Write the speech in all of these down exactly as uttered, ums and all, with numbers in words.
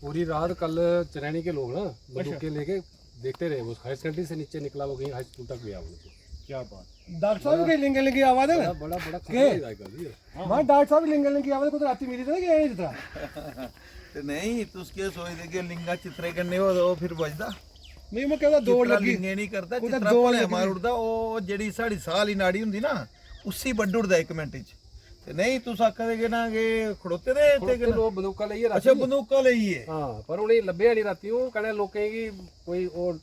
पूरी रात कल चरैनी के लोग ना बंदूकें लेके देखते रहे, वो हायर सेकेंडरी से नीचे निकला, वो कहीं हाई स्कूल तक गया। उनको क्या बात। डॉक्टर साहब के लिंगे लिंगे आवा दे ना। बड़ा बड़ा बड़ा के? खतरा है आजकल जी। मैं डॉक्टर साहब लिंगे लिंगे आवा दे, कुछ राती मिली तो नहीं गए इस तरह। ते नहीं, तुस केह् सोचदे कि लिंगा चित्तरे कन्नै होऐ ते ओह् फिर बजदा? नहीं, मैं कहता दौड़ चित्तरा लगी। लिंगे नहीं करता, कुतै चित्तरा दौड़ भलेआं लगी। मारी ओड़दा। ओह् जेह्ड़ी साढ़ी साह् आह्ली नाड़ी होंदी ना, उसी बड्ढी ओड़दा इक मिंट च। ते नहीं, तुस आखा दे कि ना कि खड़ोते दे इत्थै खड़ोते कन्नै। लोग बंदूकां लेइयै अच्छा, राती बंदूकां लेइयै। हाँ। पर उ'नेंगी लब्भेआ नहीं राती, ओह् कन्नै लोकें गी कोई ओह्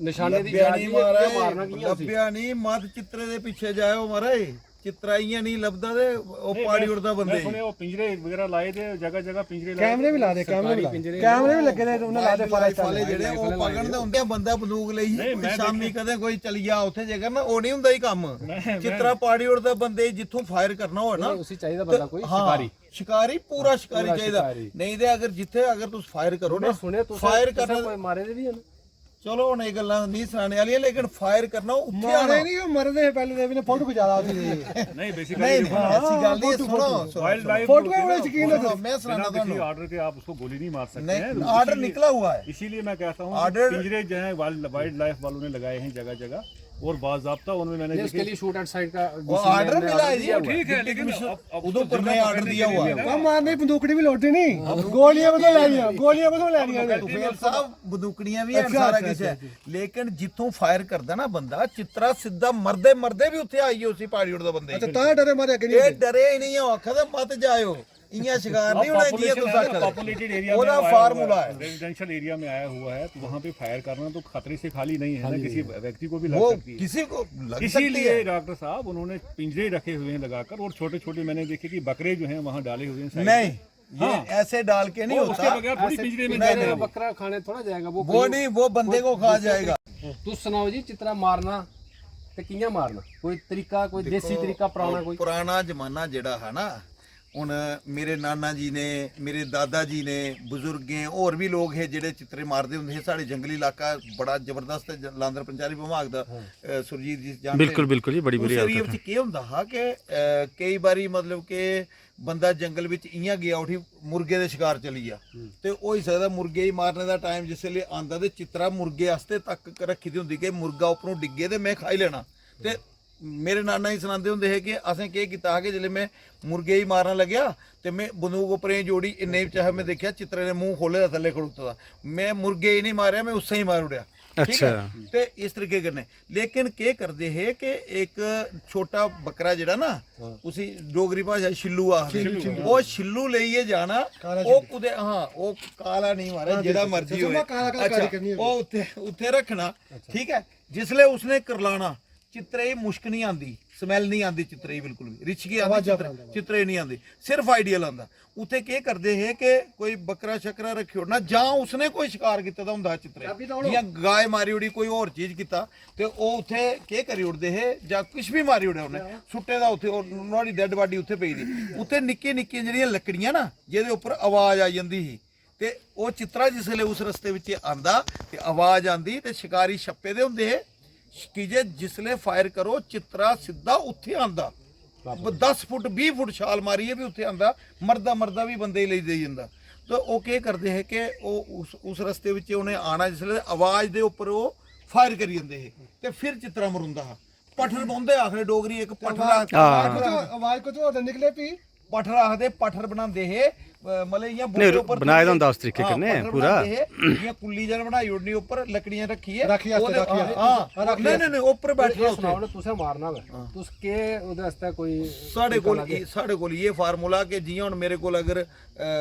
निशाने दी लब्भेआ जांच नहीं नहीं ऐ, महाराज, मारना कि'यां उसी? लब्भेआ नहीं। मत चित्तरे दे पिच्छे जाओ महाराज, चित्तरा इ'यां नहीं लभदा ते ओह् नहीं, पाड़ी मैं- ओड़दा मैं बंदे गी। सुने वो पिंजरे वगैरह लाए थे, जगह जगह पिंजरे लाए कैमरे भी ला दे, कैमरे भी ला पिंजरे दे। कैमरे भी लगे दे, उन्हें ला दे वाइल्ड लाइफ फॉरेस्ट वाले वाले। जेह्ड़े ओह् पकड़दे होंदे, बंदा बंदूक लेई नहीं, मैं शामी कदें कोई चली जा उत्थै जेकर ना, ओह् नहीं होंदा ही कम्म। चित्तरा पाड़ी ओड़दा बंदे गी, जित्थों फायर करना होऐ ना। नहीं, उसी चाहिदा बंदा कोई हाँ, शिकारी। शिकारी, पूरा शिकारी पूरा चाहिदा। शिकारी। नहीं ते अगर जित्थै अगर तुस फायर करो ना, मैं सुने तुस फायर तुसें करना। कोई मारे दे भी है ना। चलो, हुन एह् गल्लां नहीं सनाने आह्लियां, लेकिन फायर करना उत्थै मारे आना। नहीं, ओह् मरदे हे पैह्ले ते, इ'नें फोटो खिचाए दा उसी। नहीं, बेसिकली नहीं, नहीं, ऐसी गल्ल नहीं, सुनो, सुनो, वाइल्ड सुनो। लाइफ फोटो में यकीन है। सुनो, मैं सुनाना किसी तुहानू। ऑर्डर के आप उसको गोली नहीं मार सकते नहीं, हैं। ऑर्डर इसीलिए- निकला हुआ है। इसीलिए मैं कहता हूँ, ऑर्डर- पिंजरे जो है, वाइल्ड लाइफ वालों ने लगाए हैं जगह जगह, और बाजाबता उनमें मैंने नहीं, उसके देखे- लिए शूट एट साइट का वो ऑर्डर मिला है जी। ठीक है, लेकिन अब- अब उधमपुर ने ऑर्डर दिया हुआ है। हम मारने बंदूकड़ी भी लोटी नहीं, गोलियां बदल लेनियां, गोलियां बदल लेनियां। तुफेल साहब, बंदूकੜੀਆਂ ਵੀ ਹੈ, अच्छा, ਸਾਰਾ अच्छा, ਕੁਝ ਹੈ। अच्छा, लेकिन जित्थों फायर करदा ना बंदा, चित्तरा सिद्धा मरदे मरदे भी उत्थे आइए उसी पाड़ी उड़दा बंदे। अच्छा, तां डरे मारे अग्गें नहीं ਇਹ होते। ਡਰੇ ਹੀ ਨਹੀਂ ਹੈ, ਉਹ ਆਖਦਾ ਮਤ ਜਾਇਓ, ਇਆਂ ਸ਼ਿਕਾਰ ਨਹੀਂ ਹੋਣਾ, ਜਿਵੇਂ ਤੁਸੀਂ ਆਖਦੇ। पॉपुलेटेड एरिया ਉਹਦਾ formula ਹੈ। रेजिडेंशियल एरिया में आया हुआ है, तो वहाँ पे फायर करना तो खतरे से खाली नहीं है ना, किसी व्यक्ति को भी लग वो सकती है। किसी को लग सकती इसीलिए है। डॉक्टर साहब, उन्होंने पिंजरे रखे हुए हैं लगाकर, और छोटे छोटे, मैंने देखे कि बकरे जो हैं वहाँ डाले हुए हैं side नहीं, में। ये हाँ। ऐसे डाल के नहीं वो उसके होता। बगैर थोड़ी पिंजरे में नहीं, जाते नहीं, हैं। बकरा खाने थोड़ा जाएगा वो। वो नहीं, वो बंदे को खा जाएगा। तुस सनाओ जी, चित्तरा मारना ते कि'यां मारना? कोई तरीका, कोई देसी तरीका, पुराना कोई? पुराना जमाना जेह्ड़ा हा ना, हुन मेरे नाना जी ने, मेरे दादा जी ने, बुजुर्गें, होर बी लोग हे जेह्ड़े चित्तरे मारदे होंदे हे। साढ़े जंगली इलाका बड़ा जबरदस्त ऐ, ज-, लांदर पंचैरी विभाग दा, अ, सुरजीत जी जानदे बिल्कुल, न। बिल्कुल जी, बड़ी बुरी उस हालत एरिया है। बिच केह् होंदा हा कि, अ, केई बारी मतलब कि बंदा जंगल बिच इ'यां गेआ उठी, मुर्गे दे शिकार चली गेआ, ते होई सकदा मुर्गे गी मारने दा टाइम जिसलै आंदा ते चित्तरा मुर्गे आस्तै तक रक्खी दी होंदी कि मुर्गा उप्परों डिग्गे ते में खाई लैना। ते मेरे नाना जी सनांदे होंदे हे कि असें केह् कीता हा कि जिसलै में मुर्गे गी मारन लग्गेआ ते में बंदूक उप्परें जोड़ी, इन्ने च में दिक्खेआ चित्तरे ने मूंह खोह्ल्ले दा थल्ले खड़ोते दा। में मुर्गे गी नहीं मारेआ, में उस्सै गी मारी ओड़ेआ। ठीक ऐ? अच्छा। ते इस तरीके कन्नै, लेकिन केह् करदे हे कि इक छोटा बकरा जेह्ड़ा ना, उसी डोगरी भाशा च छिल्लू आखदे। ओह् छिल्लू लेइयै जाना, ओह् कुतै, हां, ओह् काला नहीं मारे, जेह्ड़ा मर्जी होए। अच्छा, ओह् उत्थे, उत्थे रक्खना। ठीक ऐ, जिसलै उसने करलाना, चित्तरे गी मुश्क नहीं आंदी, स्मैल नहीं आंदी चित्तरे गी बिल्कुल भी, रिछकी आंदी, चित्तरे, चित्तरे नहीं आंदी, सिर्फ आइडियल आंदा। उत्थे केह् करदे हे कि कोई बकरा शकरा रक्खी ओड़ना, जां उसने कोई शिकार कीते दा होंदा हा चित्तरे, जियां गाय मारी ओड़ी, कोई होर चीज कीता, ते ओह् उत्थे केह् करी ओड़दे हे, जां किश बी मारी ओड़ेआ उन्नै, सुट्टे दा उत्थे, ओह् नुहाड़ी डेड बाडी उत्थे पेई दी। उत्थे निक्कियां निक्कियां जेह्ड़ियां लकड़ियां ना, जेह्दे उप्पर आवाज आई जंदी ही, ते ओह् चित्तरा जिसलै उस रस्ते बिच आंदा ते आवाज आंदी ते शिकारी छप्पे दे होंदे हे, की जे जिसलै फायर करो चित्तरा सिद्धा उत्थे आंदा, दस फुट बीह फुट छाल मारियै बी उत्थे आंदा, मरदा मरदा बी बंदे गी लेई देई जंदा। ते ओह् केह् करदे हे कि ओह् उस, उस रस्ते बिच उ'नें आना जिसलै, ते आवाज दे उप्पर ओह् फायर करी जंदे हे ते फिर चित्तरा मरोंदा हा। पट्ठर बौंह्दे आखदे डोगरी इक पट्ठर आखदे। आवाज कुछ, आवाज कुछ होर निकले भी। पट्ठर आखदे, पट्ठर बनांदे हे, अ, मतलब इ'यां बूह्टे नहीं, उप्पर बनाए दा थल्ले। होंदा उस तरीके हां, कन्नै पट्ठर पूरा। बनांदे हे, इ'यां कुल्ली जन बनाई ओड़नी उप्पर, लकड़ियां रक्खियै। राखी आस्तै, ओह्दे- राखी आस्तै। हां, राखी नहीं, आस्तै। नहीं, नहीं, उप्पर बैठना एह् सनाओ उत्थे। ना, तुसें मारना होऐ, तुस केह् ओह्दे आस्तै कोई साढ़े कोल तरीका ए-, साढ़े कोल इ'यै फार्मूला कि जि'यां हुन मेरे कोल अगर, अ,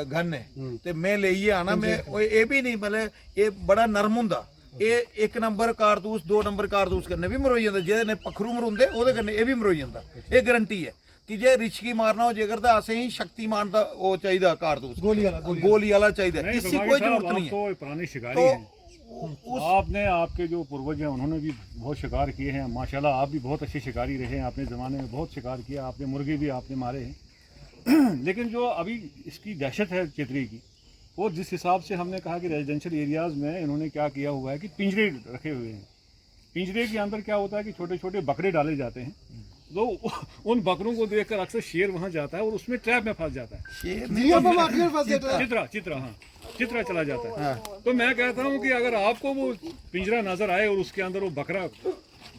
गन ऐ ते में लेइयै आना, में ओह्, एह् बी नहीं, मतलब एह् बड़ा नरम होंदा। एह् इक नंबर कारतूस, दो नंबर कारतूस कन्नै बी मरोई जंदा, जेह्दे नै पक्खरू मरोंदे ओह्दे कन्नै एह् बी मरोई जंदा। एह् गारंटी ऐ कि जे रिछ गी मारना हो जेकर तां असेंगी शक्तिमान दा ओह् चाहिदा कारतूस, गोली आह्ला, गोली गोली आह्ला चाहिदा। नहीं, इसी भगवान कोई साहब, जरूरत आप नहीं है। तो पुराने शिकारी तो हैं। उ-, उस आपने, आपके जो पूर्वज हैं, उन्होंने भी बहुत शिकार किए हैं माशाल्लाह। आप भी बहुत अच्छे शिकारी रहे हैं, आपने ज़माने में बहुत शिकार किया, आपने मुर्गे भी आपने मारे हैं। लेकिन जो अभी इसकी दहशत है चित्तरे की, वो जिस हिसाब से हमने कहा कि रेजिडेंशियल एरियाज़ में इन्होंने क्या किया हुआ है कि पिंजरे रखे हुए हैं। पिंजरे के अंदर क्या होता है कि छोटे छोटे बकरे डाले जाते हैं, तो उन बकरों को देखकर अक्सर शेर वहाँ जाता है और उसमें ट्रैप में फंस जाता है। शेर जियां बमारी और फंस जाता है। चित्तरा, चित्तरा, हाँ। चित्रा चला जाता है। तो मैं कहता हूँ कि अगर आपको वो पिंजरा नजर आए और उसके अंदर वो बकरा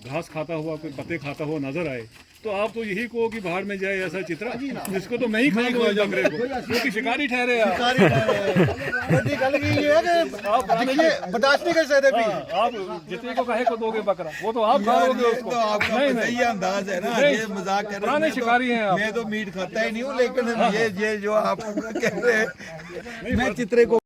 घास खाता हुआ, कोई पत्ते खाता हुआ नजर आए, तो आप तो यही कहो कि बाहर में जाए ऐसा चित्रा, इसको तो मैं ही खा लूँ इस बकरे को, क्योंकि शिकारी ठहरे आप। ਸਾਰੀ ਵੱਡੀ ਗੱਲ ਕੀ ਇਹ ਹੈ ਕਿ आप पुराने देखिए, बर्दाश्त नहीं कर सकते भी। हाँ, आप जितने को कहे को दोगे बकरा, वो तो आप खा लोगे उसको। तो आपका नहीं, पता नहीं। ही अंदाज है ना। नहीं, ये मजाक कर रहे पुराने हैं। मैं तो- शिकारी हैं आप। मैं तो मीट खाता ही नहीं हूँ, लेकिन ये ये जो आप कह रहे हैं, मैं चित्रे को